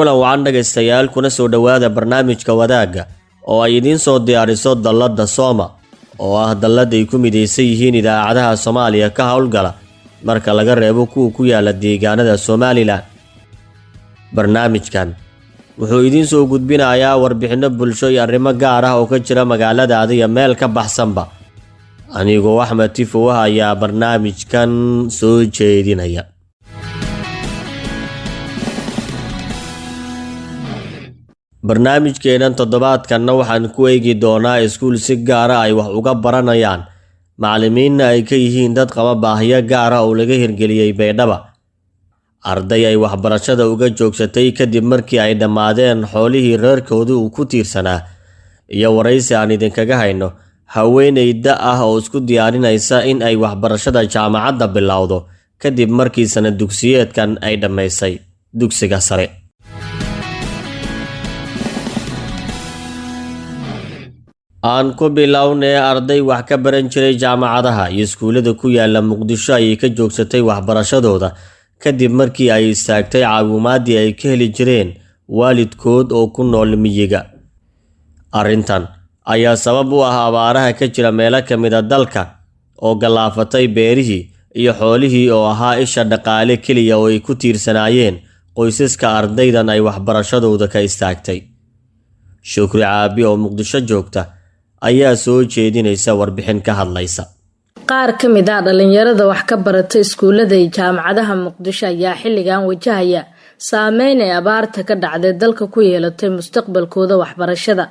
Kulan wacan dhegaystayaal, kuna soo dhowaada barnaamijka Wadaagga oo ay idiin soo diyaariso dalladda Sooma, oo ah dallad ay ku midaysan yihiin idaacadaha Soomaaliya ka howlgala, marka laga reebo kuwa ku yaala deegaanada Somaliland. Barnaamijkan wuxuu idiin soo gudbinayaa warbixinno bulsho iyo arrimo gaar ah oo ka jira magaaladaada iyo meel ka baxsanba. Anigoo Axmed Tifow ah ayaa barnaamijkan soo jeedinaya. Barnaamijkeennan toddobaadkanna waxaan ku eegi doonaa iskuul si gaara ay wax uga baranayaan, macallimiinna ay ka yihiin dad qaba baahiyo gaara oo laga hirgeliyey Baydhaba. Arday ay waxbarashada uga joogsatay kadib markii ay dhammaadeen xoolihii reerkoodu uu ku tiirsanaa, iyo waraysi aan idinkaga hayno haweeney da ah oo isku diyaarinaysa in ay waxbarashada jaamacadda bilowdo kadib markii sanad dugsiyeedkan ay dhammaysay dugsiga sare. Aan ku bilownee, arday wax ka baran jiray jaamacadaha iyo iskuullada ku yaala Muqdisho ayay ka joogsatay waxbarashadooda kadib markii ay istaagtay caawimaadii ay ka heli jireen waalidkood oo ku nool miyiga. Arrintan ayaa sabab u ah abaaraha ka jira meelo ka mid a dalka oo gallaafatay beerihii iyo xoolihii oo ahaa isha dhaqaale keliya oo ay ku tiirsanaayeen qoysaska ardaydan ay waxbarashadooda ka istaagtay. Shukri Caabi oo Muqdisho joogta ayaa soo jeedinaysa warbixin ka hadlaysa. Qaar ka mid ah dhalinyarada wax ka barata iskuullada iyo jaamacadaha Muqdisho ayaa xilligan wajahaya saameyn ay abaarta ka dhacday dalka ku yeelatay mustaqbalkooda waxbarashada.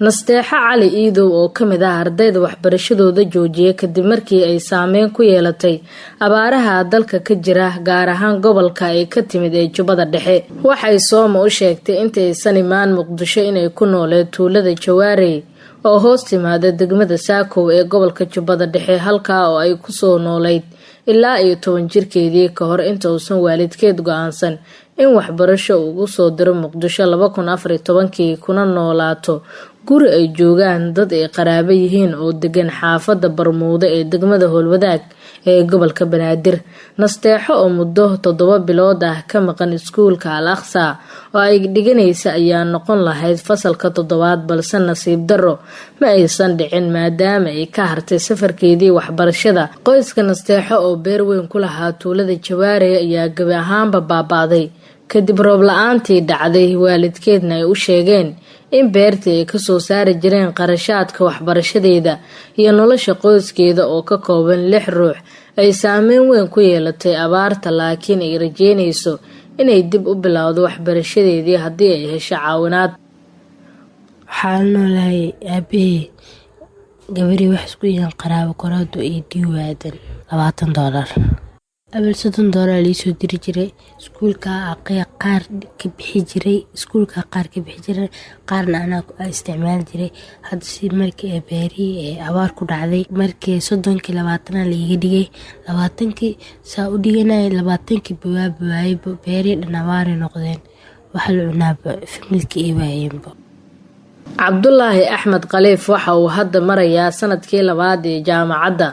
Nasteexo Cali Iidow oo kamid ah ardayda waxbarashadooda joojiyay kadib markii ay saameyn ku yeelatay abaaraha dalka ka jira, gaar ahaan gobolka ay ka timid ee Jubbada Dhexe, waxay Sooma u sheegtay intaysan imaan Muqdisho inay ku nooleed tuulada Jawaarey oo hoos timaada degmada Saakow ee gobolka Jubbada Dhexe, halkaa oo ay kusoo nooleyd ilaa iyo 10 jirkeedii ka hor inta uusan waalidkeed go-aansan in waxbarasho ugu soo diro Muqdisho 2014-kii, kuna noolaato guri ay joogaan dad ay qaraabo yihiin oo degan xaafadda Barmuudo ee degmada Howlwadaag ee gobolka Banaadir. Nasteexo oo muddo 7 bilood ah ka maqan iskuulka Al Aqsa oo ay dhiganaysa ayaa noqon lahayd fasalka toddobaad, balse nasiib darro ma aysan dhicin maadaama ay ka hartay safarkeedii waxbarashada. Qoyska Nasteexo oo beer weyn ku lahaa tuulada Jawaare ayaa gebi ahaanba baaba'day kadib roob la-aantii dhacday, waalidkeedna ay u sheegeen in beertii ay kasoo saari jireen qarashaadka waxbarashadeeda iyo nolosha qoyskeeda oo ka kooban 6 ruux ay saameyn weyn ku yeelatay abaarta, laakiin ay rajeynayso inay dib u bilowdo waxbarashadeedii haddii ay hesho caawinaad. Waxaa la noolahay aabahey, gabarii wax isku yihiin qaraabo koraadu iyo diiwaadan $20. Abal $30 liisoo diri jiray iskuulka, qaar ka bixi jiray iskuulka, qaar ka bixi jiray, qaarna anaa isticmaali jiray. Hadda si markii ee beerihii ee abaar ku dhacday, markii 30-kii 20-na laiga dhigay, 20-kii saa u dhiganaya, 20-kii bawaaba waayeyba, beerihii dhan abaaray noqdeen, waxa la cunaaba familkii ay waayeenba. Cabdulaahi Axmed Khaliif waxa uu hadda marayaa sanadkii labaad ee jaamacadda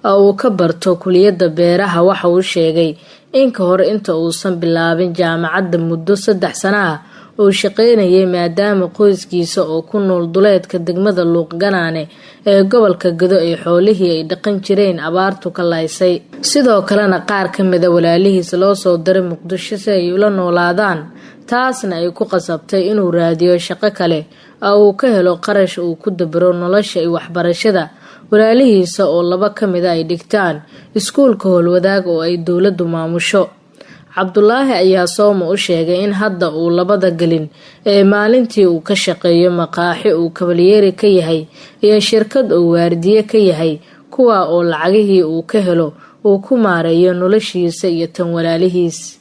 oo uu ka barto kuliyadda beeraha. Waxa uu sheegay in ka hor inta uusan bilaabin jaamacadda muddo 3 sano ah uu shaqeynayay, maadaama qoyskiisa oo ku nool duleedka degmada Luuqganaane ee gobolka Gado ay xoolihii ay dhaqan jireen abaartu ka laysay, sidoo kalena qaar ka mida walaalihiis loo soo diray Muqdisho si ay ula noolaadaan, taasna ay ku qasabtay inuu raadiyo shaqo kale oo uu ka helo qarash uu ku dabaro nolosha iyo waxbarashada walaalihiisa oo laba ka mida ay dhigtaan iskuulka Howlwadaag oo ay dowladdu maamusho. Cabdulaahi ayaa Sooma u sheegay in hadda uu labada gelin ee maalintii uu ka shaqeeyo maqaaxi uu kabalyeeri ka yahay iyo shirkad uu waardiye ka yahay, kuwaa oo lacagihii uu ka helo uu ku maareeyo noloshiisa iyo tan walaalihiis.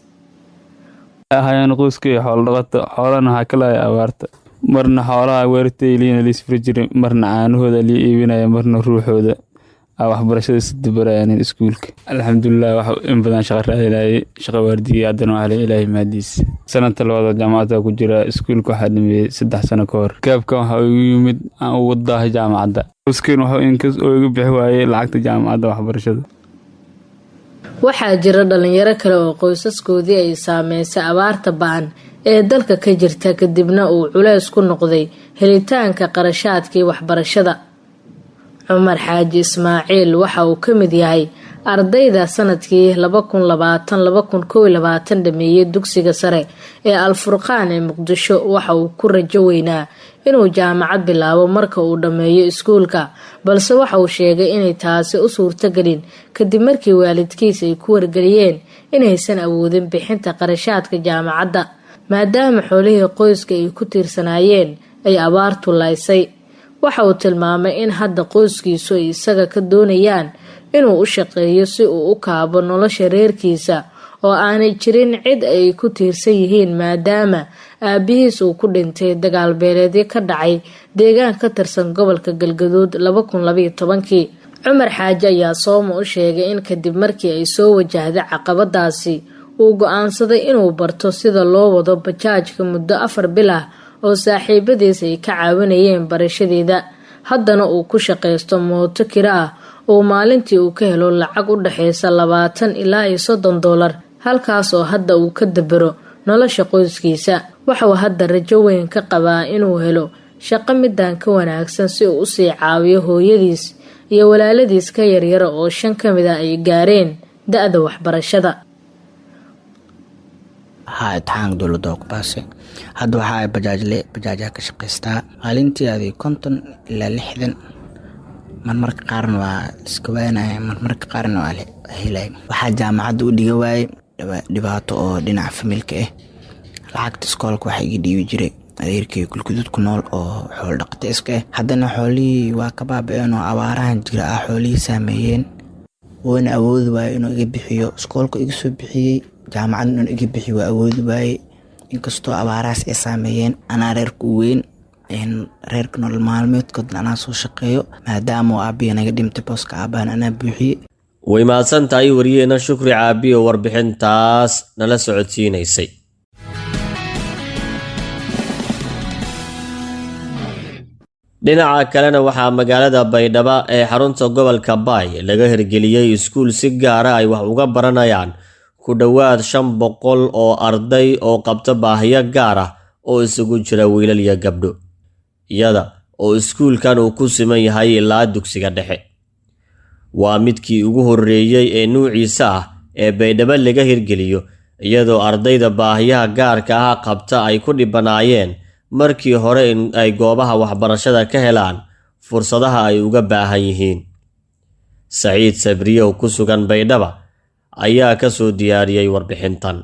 Ahaayeen qoyskii xoolo dhaqato, xoolana waxaa ka laaya abaarta. Marna xoolaha weertayliina liis furi jiray, marna caanahooda lii iibinaya, marna ruuxooda waxbarashada is dabarayaan iskuulka. Alxamdulilah, wax in badan shaqa raadinayay, shaqa waardiyay, haddana waxaa la Ilaahay mahadiis. Sanadka labaad jaamacadda ku jira, iskuulka waxaa dhameeyey 3 sano ka hor. Gaabkan waxa igu yimid aan ugu daahay jaamacadda. Qoyskeen wuxuu inkas oo iga bixi waayey lacagta jaamacadda waxbarashada. Waxaa jira dhalinyaro kale oo qoysaskoodii ay saameysay abaarta ba'an ee dalka ka jirta, kadibna uu culeys ku noqday helitaanka qarashaadkii waxbarashada. Cumar Xaaji Ismaaciil waxa uu ka mid yahay ardayda sanadkii 2020/2021 dhameeyay dugsiga sare ee Alfurqaan ee Muqdisho. Waxa uu ku rajo weynaa inuu jaamacad bilaabo marka uu dhammeeyo iskuulka, balse waxa uu sheegay inay taasi u suurtagelin kadib markii waalidkiis ay ku wargeliyeen inaysan awoodin bixinta qarashaadka jaamacadda, maadaama xoolihii qoyska ay ku tiirsanaayeen ay abaartu laysay. Waxa uu tilmaamay in hadda qoyskiisu ay isaga ka doonayaan inuu u shaqeeyo si uu u kaabo nolosha reerkiisa, oo aanay jirin cid ay ku tiirsan yihiin, maadaama aabihiis uu ku dhintay dagaal beeleedyo ka dhacay deegaan ka tirsan gobolka Galgaduud 2012-kii. Cumar Xaaji ayaa Sooma u sheegay in kadib markii ay soo wajahday caqabadaasi uu go-aansaday inuu barto sida loo wado bajaajka muddo 4 bil ah oo saaxiibadiis ay ka caawinayeen barashadeeda, haddana uu ku shaqaysto mooto kiro ah oo maalintii uu ka helo lacag u dhexeysa 20 ilaa iyo $30, halkaas oo hadda uu ka dabero nolosha qoyskiisa. Waxauu hadda rajo weyn ka qabaa inuu helo shaqo midaan ka wanaagsan si uu usii caawiyo hooyadiis iyo walaaladiis ka yaryara oo 5 ka mid ah ay gaareen da-da waxbarashada. Haa, imtixaanka dowladda waa ku baasay. Hadda waxaa ay bajaajle, bajaajaa ka shaqaystaa. Maalintii aday 50 ilaa 60, marmarka qaarna waa iska waanaya, marmarka qaarna waa helay. Waxaa jaamacadda u dhiga waaye dhibaato oo dhinaca familka ah. Lacagta iskoolka waxaa iga dhiibi jiray adeerkay Kulkuduud ku nool oo xoolo dhaqata iska ah. Haddana xoolihii waa ka baaba-een oo abaarahan jira ah xoolihii saameeyeen, wuuna awoodi waaye inuu iga bixiyo iskoolka. Iga soo bixiyey, jaamacadna inuu iga bixiyo waa awoodi waaye, inkastoo abaarahaas ay saameeyeen. Anaa reerka u weyn, reerka nolol maalmeedkoodna anaa soo shaqeeyo, maadaama uu aabbihi naga dhintay, booska aabbahan anaa buuxiyey. Way mahadsan tahay wariyeena Shukri Caabi oo warbixintaas nala socodsiinaysay. Dhinaca kalena, waxaa magaalada Baydhabo ee xarunta gobolka Baay laga hirgeliyey iskuul si gaara ay wax uga baranayaan ku dhowaad 500 oo arday oo qabta baahiyo gaar ah oo isugu jira wiilal iyo gabdho, iyada oo iskuulkan uu ku siman yahay ilaa dugsiga dhexe. Waa midkii ugu horreeyey ee nuuciisa ah ee Baydhabo laga hirgeliyo, iyadoo ardayda baahiyaha gaarka ah qabta ay ku dhibanaayeen markii hore in ay goobaha waxbarashada ka helaan fursadaha ay uga baahan yihiin. Saciid Sabriye oo ku sugan Baydhaba ayaa ka soo diyaariyey warbixintan.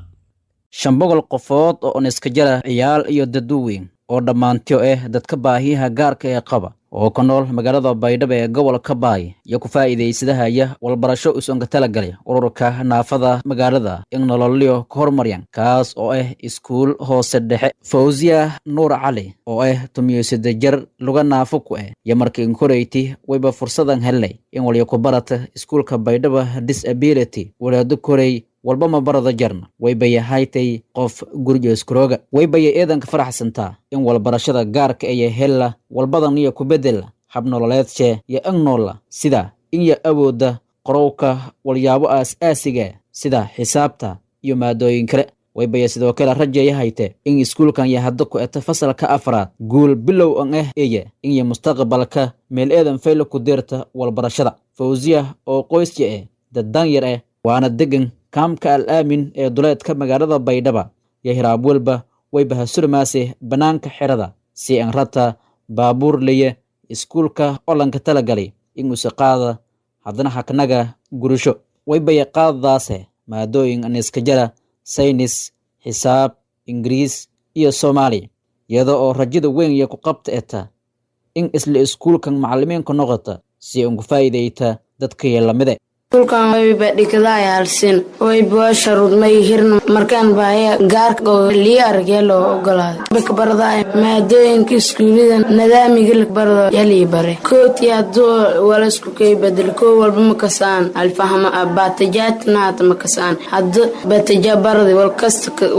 500 qofood oo on iska jara ciyaal iyo dadweyn oo dhammaantyo ah dadka baahiyaha gaarka ee qaba oo ku nool magaalada Baydhabo ee gobolka Baay iyo ku faa'iidaysadahaya walbarasho usonka talagalay ururka naafada magaalada in nololyo ka hormaryan, kaas oo ah iskuul hoose dhexe. Fawziya Nuur Cali oo ah 13 jar luga naafo ku ah iyo markii inkoreyti wayba fursadan helnay in walyo ku barata iskuulka Baydhabo Disability. Walaado korey walba ma barada jarna, waybayahaytay qof gurjooskarooga, waybaya eedanka faraxsantaa in walbarashada gaarka aya hella walbadan iyo ku bedela habnololeedshe iyo ang noolla, sida in ya awoodda qorowka walyaabo aas-aasiga sida xisaabta iyo maadooyin kale. Waybaya sidoo kale rajeeya hayte in iskuulkan ya hadda ku eta fasalka afraad guul bilow an ah eye in ya mustaqbalka meel eedan fayla ku deerta walbarashada. Fawziya oo qoysya eh daddanyar eh waana degan kaamka Al Aamin ee duleedka magaalada Baydhaba iyo hiraab walba way bahasurmaase bannaanka xerada si an rata baabuur leye iskuulka olanka talagalay in use qaada haddana haknaga gurusho. Waybaya qaadadaase maadooyin aniska jara saynis, xisaab, Ingiriis iyo Soomaali, iyada oo rajada weyn iyo ku qabta eta in isla iskuulkan macallimiinka noqota si an ku faa'iidayta dadkaiyo lamide. Iskuulkan wayba dhigadaay halsin wayba sharuud may hirna markaan baahaya gaarka oo lii aragya loo ogolaaday kabaradaay maadooyinka iskuulida nidaamiga barado yalii bare kooti hadduu wala isku kay bedel koo walba makasaan alfahma batajaatnaata makasaan hadda bataja baradi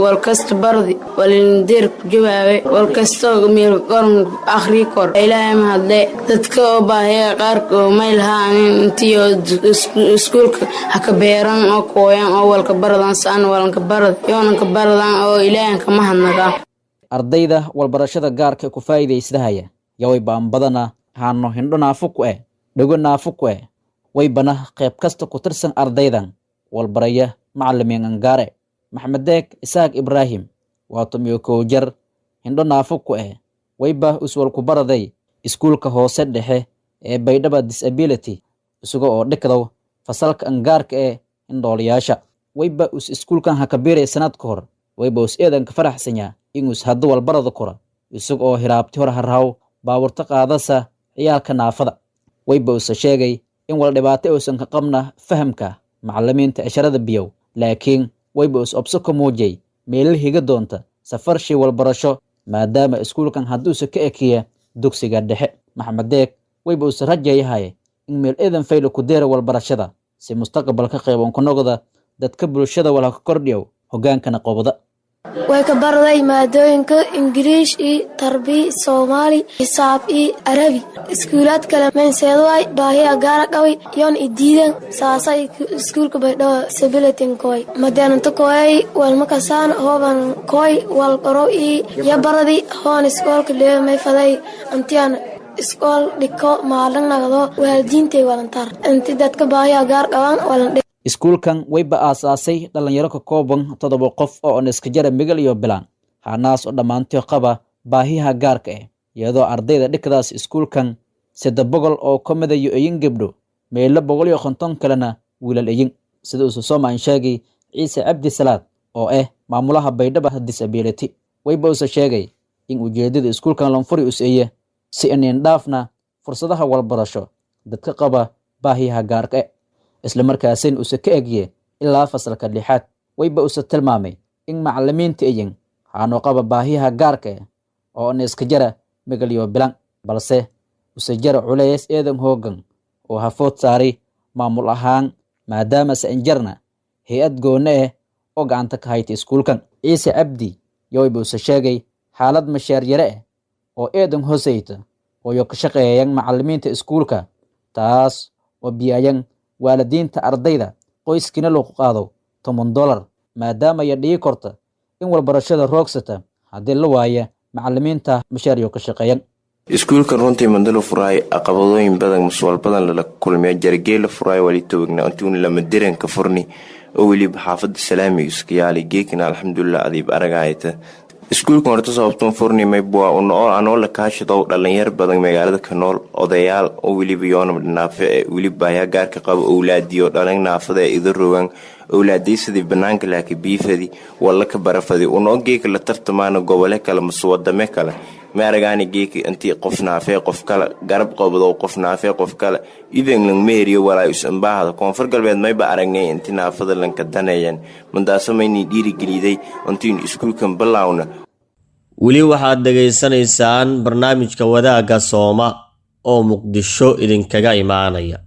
walkasta baradi walindeer ku jawaabe walkasta meel qoran akhri kor. Ilaahay mahadle, dadka oo baahaya qaarka oo may lahaan intii. Iskuulka haka beeran oo kooyan oo walka baradan saan walanka barad yoonanka baradan oo ilaahanka mahadnagaa. Ardayda walbarashada gaarka ku faa'iidaysadahaya yaway baan badana haano hindho naafo ku eh, dhego naafo ku eh. Waybana qayb kasta ku tirsan ardaydan walbaraya macalimiin angaare. Maxamed Deeg Isaaq Ibraahim waa 11 jar, hindho naafo ku eh. Wayba uswalku baraday iskuulka hoose dhexe ee Baydhaba Disability, isaga oo dhikdow fasalka angaarka ee indhoolayaasha. Wayba us iskuulkan hakabiiray sanad ka hor. Wayba us eedanka faraxsanyaa inus hadda walbarada kora, isaga oo hiraabti hor harhaw baaburta qaadasa ciyaalka naafada. Wayba usa sheegay in wal dhibaato uusan ka qabna fahamka macalimiinta casharada biyow, laakiin wayba us obso ka muujay meelal higa doonta safarshii walbarasho, maadaama iskuulkan hadduusa ka ekiya dugsiga dhexe. Maxamed Deeg wayba usa rajayahay in meel eedan faylo ku deera walbarashada, si mustaqbalka qayban ku noqda dadka bulshada wala ka kordhiyow hoggaankana qobda. Way ka baraday maadooyinka Ingiriish iyo tarbiya, Soomaali, xisaab iyo Carabi. Iskuulaad kale maynseeduway baahiya gaara qaway yoon i diidan saasay iskuulka Baydhabo Disability koy madeenanta koyay walma kasaan hooban koy wal qoro i ya baradi hoon iskoolka leeyo may faday antiyaan iskool dhiko maalin nagdo waalidiintay walantar inti dadka baahiya gaar qabaan walan. Iskuulkan wayba aasaasay dhallinyaro ka kooban 7 qof oo on iska jara migal iyo bilaan, haanaas oo dhammaantood qaba baahiyaha gaarka ah, iyadoo ardayda dhikadaas iskuulkan 300 oo ka midayo eyin gabdho, meelo 150 kalena wiilal eyin, sida uusa soomaan sheegay Ciise Cabdi Salaad oo ah maamulaha Baydhaba Disability. Wayba uusa sheegay in ujeedada iskuulkan lanfuri us eye si inin dhaafna fursadaha walbarasho dadka qaba baahiyaha gaarka ah, isla markaasin usa ka egye ilaa fasalka lixaad. Wayba usa tilmaamay in macalimiinta eyin haano qaba baahiyaha gaarka ah oo on iska jara migalyo bilan, balse usa jara culeys eedan hoogan oo hafood saaray maamul ahaan, maadaama se injarna hay-ad goone ah oo gacanta ka hayta iskuulkan. Ciise Cabdi yowayba usa sheegay xaalad masheer yare ah oo eedan hoseyta ooyo ka shaqeeyan macalimiinta iskuulka, taas oo biyayan waalidiinta ardayda qoyskiina lagu qaado $10, maadaama ay dhigi korta in walbarashada roogsata haddii la waaya macalimiinta mashaariyo ka shaqeeyan. Iskuulkan runtii mandalo furaay aqabadooyin badan muswal badan lala kulmiya jargee la furaay walitowgna intuun lama diranka furni oo weliba xaafada Salaami iskayaali. Geekina alxamdulilah adiib aragahayta iskuulkan horta sababtun furni maybua unoo anoo la kaashadow dhalinyar badan magaalada ka nool, odayaal oo weliba yoonam naafe ee weliba baayaa gaarka qaba, owlaadiyo dhalin naafada ee ida rogan, owlaadaysadii banaanka laaka biifadi walla ka barafadi unoo geeka la tartamaana gobole kale mase wadame kale. Ma aragaani geeka intii qof naafee qof kale garab qabdo, qof naafee qof kale even langmeheriyo walaa is-ambaahada. Koonfur Galbeed mayba aragnay inti naafada lanka daneeyan mandaaso maynii dhiirigeliday intiinu iskuulkan bilaawna. Weli waxaad dhegaysanaysaan barnaamijka Wadaagga Sooma oo Muqdisho idinkaga imaanaya.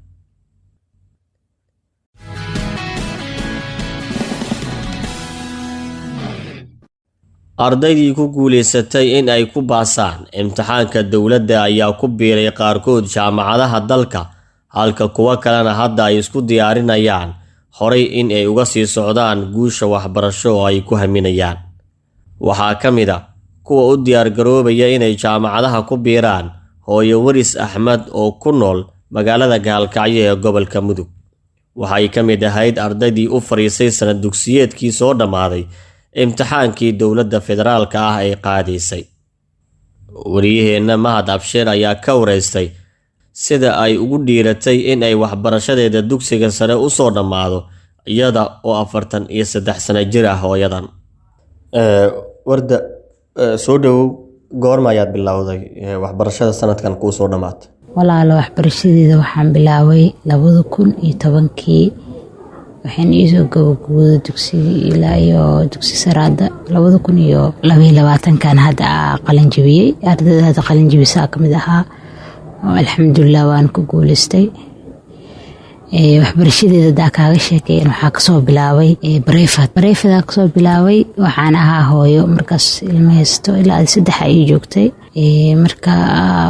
Ardaydii ku guulaysatay in ay ku baasaan imtixaanka dowladda ayaa ku biiray qaarkood jaamacadaha dalka, halka kuwo kalena hadda ay isku diyaarinayaan horay in ay uga sii socdaan guusha waxbarasho oo ay ku haminayaan. Waxaa ka mid a kuwa u diyaargaroobaya inay jaamacadaha ku biiraan hooyo Waris Axmed oo ku nool magaalada Gaalkacyo ee gobolka Mudug. Waxay ka mid ahayd ardaydii u fadhiisay sanad dugsiyeedkii soo dhammaaday imtixaankii dowladda federaalka ah ay qaadaysay. Wariyaheenna Mahad Absheer ayaa ka wareystay sida ay ugu dhiiratay in ay waxbarashadeeda dugsiga sare u soo dhammaado iyada oo 43 sano jir ah hooyadan. Warda, soo dhowow. Goorma ayaad bilowday waxbarashada sanadkan kuu soo dhammaatay? Walaalo, waxbarashadeeda waxaan bilaabay 2010-kii, waxaan iisoo gabagabooday dugsigii ilaa iyo dugsi saraada 2022-kan. Hadda qalin jabiyey, ardayda hadda qalin jabisaa kamid ahaa oo alxamdulilah waan ku guuleystay. Waxbarashadeeda hadaa kaaga sheekeyn, waxaa kasoo bilaabay private. Private kasoo bilaabay. Waxaan ahaa hooyo markaas ilmo haysto, ilaa 3 ay joogtay. Marka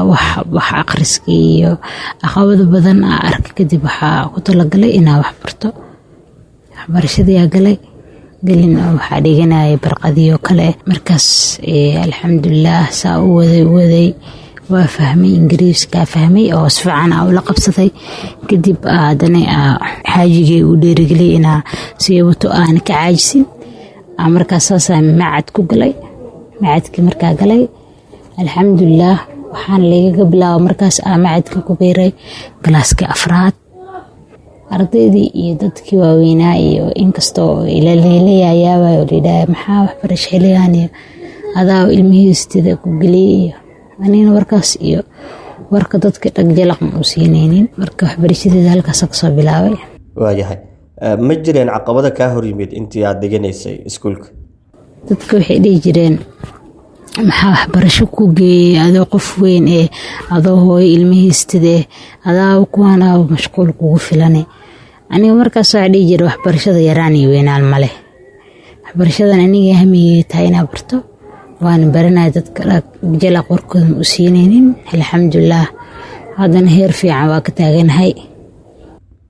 wax akhriskii iyo caqabado badan aa arka kadib, waxaa ku talagalay inaa wax barto. Waxbarashadiyaa galay gelin oo waxaa dhiganayay barqadiyo kale. Markaas, alxamdulilah, saa u waday waday, waa fahmay Ingiriiskaa, fahmay oo si fiican aa ula qabsaday. Kadib haddana xaajigay uu dhiirigeliyay inaa sii wato, aan ka caajisin. Markaas saasaa macad ku galay. Macadkii markaa galay, alxamdulilah, waxaana lagaga bilaaba markaas aa macadka ku biiray galaaskii afraad. Ardaydii iyo dadkii waaweynaa iyo inkastoo layaayaabay oo layidhaha, "Maxaa waxbarasho xiligan iyo adaa ilmihiistida ku geliyay?" Iyo anigana warkaas iyo warka dadka dhagjalaq ma u siineynin. Marka waxbarashadeeda halkaasa kasoo bilaabay. Waayahay, ma jireen caqabada kaa hor yimid intii aad dhiganaysay iskuulka? Dadka waxay dhihi jireen, "Maxaa waxbarasho ku geeyay adoo qof weyn ee, adoo hooyo ilmihiistide, adaa kuwaana mashquul kugu filane?" Aniga markaas waxaa dhihi jira, waxbarashada yaraan iyo weynaan maleh. Waxbarashadan aniga hamigay tahay inaa barto, waana baranaya. Dadka jalaq warkooda ma u siineynin. Alxamdulilah, haddana heer fiican waa ka taaganahay.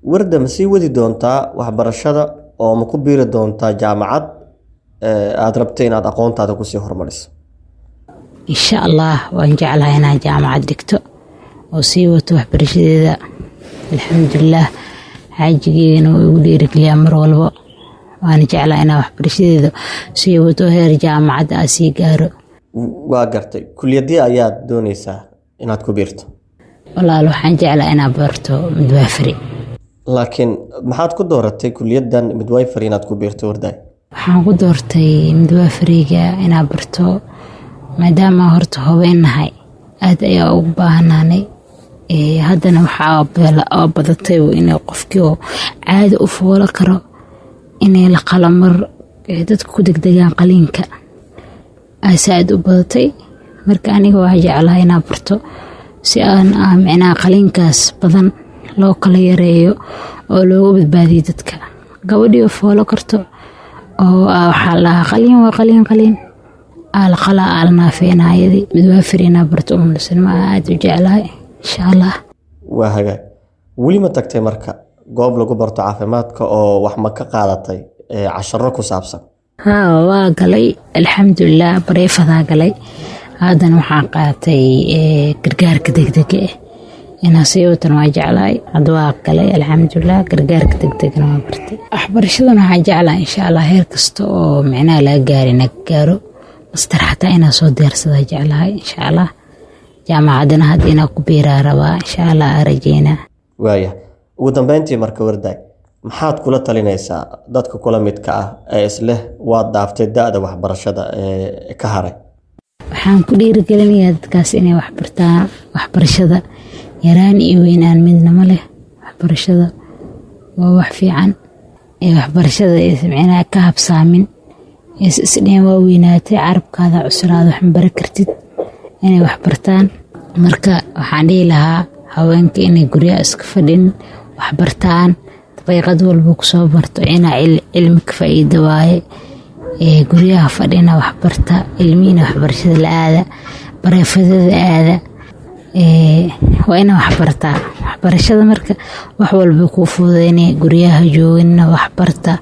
Warda, ma sii wadi doontaa waxbarashada oo ma ku biiri doontaa jaamacad aada rabtay inaad aqoontaada kusii horumariso? Insha Allah, waan jeclahay inaan jaamacad dhigto oo sii wato waxbarashadeeda. Alxamdulilah, xaajigeygana waa igu dhiirigeliyaa mar walbo, waana jeclahay inaan waxbarashadeeda sii wato, heer jaamacad aa sii gaaro. Waa gartay. Kuliyadii ayaad dooneysaa inaad ku biirto? Walaal, waxaan jeclaa inaan barto midwifery. Laakiin maxaad ku dooratay kuliyaddan midwifery inaad ku biirto, Wardaay? Waxaan ku doortay midwiferyga inaan barto maadaama horta haweennahay, aad ayaa ugu baahanaanay. Haddana waxaa badatay in qofkii oo caadi u foolo karo inay la qalo, mar dadka ku degdegaan qaliinka saaid u badatay. Marka aniga waxaa jeclahay inaan barto si aan micnaha qaliinkaas badan loo kala yareeyo oo looga badbaadiyo dadka. Gabadhii foolo karto oo waxaa la dhahaa qaliin, waa qaliin, qaliin aa la qalaa, aa la naafeynaa ayadii. Midwifery inaa barto umulisanimo aad u jeclahay, insha Allah. Waa hagaag. Weli ma tagtay marka goob lagu barto caafimaadka oo wax ma ka qaadatay casharo ku saabsan? Haa, waa galay, alxamdulilah, private-aa galay. Haddana waxaan qaatay gargaarka degdega ah. Inaa sii watan waa jeclahay. Hadda waa galay, alxamdulilah, gargaarka degdegana waa bartay. Waxbarashadan waxaan jeclahay, insha Allah, heer kasta oo micnaha laga gaari naga gaaro, master xataa inaa soo diyaarsadaa jeclahay, insha Allah. Jaamacaddana hadda inaa ku biiraa rabaa, insha Allah, aa rajeynaa. Waaya, ugu dambeyntii marka, Wardaay, maxaad kula talinaysaa dadka kula midka ah ee isleh waad dhaaftay da-da waxbarashada ee ka haray? Waxaan ku dhiirigelinayaa dadkaas inay waxbartaan. Waxbarashada yaraan iyo weynaan midnama leh. Waxbarashada waa wax fiican. Ee waxbarashada micnaha ka habsaamin, isdhehen waa weynaatay, carabkaada cuslaada, wax ma bari kartid. Inay waxbartaan. Marka waxaan dhihi lahaa haweenka inay guryaha iska fadhin, waxbartaan. Daqiiqad walba kusoo barto inaa cilmi ka faa'iido waaye. Guryaha fadhina, waxbarta ilmihiina, waxbarashada la aada, private-yada aada. Waa inaa waxbartaa. Waxbarashada marka wax walba kuu fududeynaya. Guryaha joogina, waxbarta.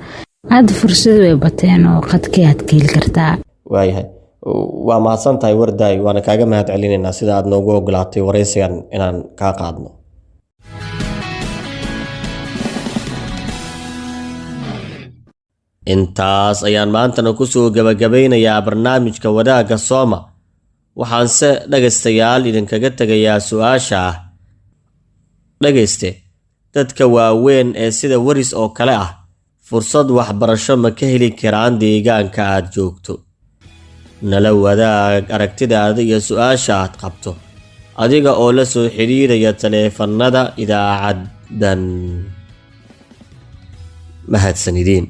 Hadda fursadu way bateen oo qadkii aad ka heli kartaa. Waayahay, waa mahadsan tahay, Wardaay, waana kaaga mahad celinaynaa sida aad noogu ogolaatay waraysigan inaan kaa qaadno. Intaas ayaan maantana kusoo gabagabaynayaa barnaamijka Wadaagga Sooma. Waxaanse dhegaystayaal idinkaga tegayaa su-aasha ah: dhegayste, dadka waaweyn ee sida Waris oo kale ah fursad waxbarasho ma ka heli karaan deegaanka aad joogto? Nala wadaag aragtidaada iyo su-aasha aad qabto adiga oo la soo xidhiidhaya taleefannada idaacaddan. Mahadsanidin.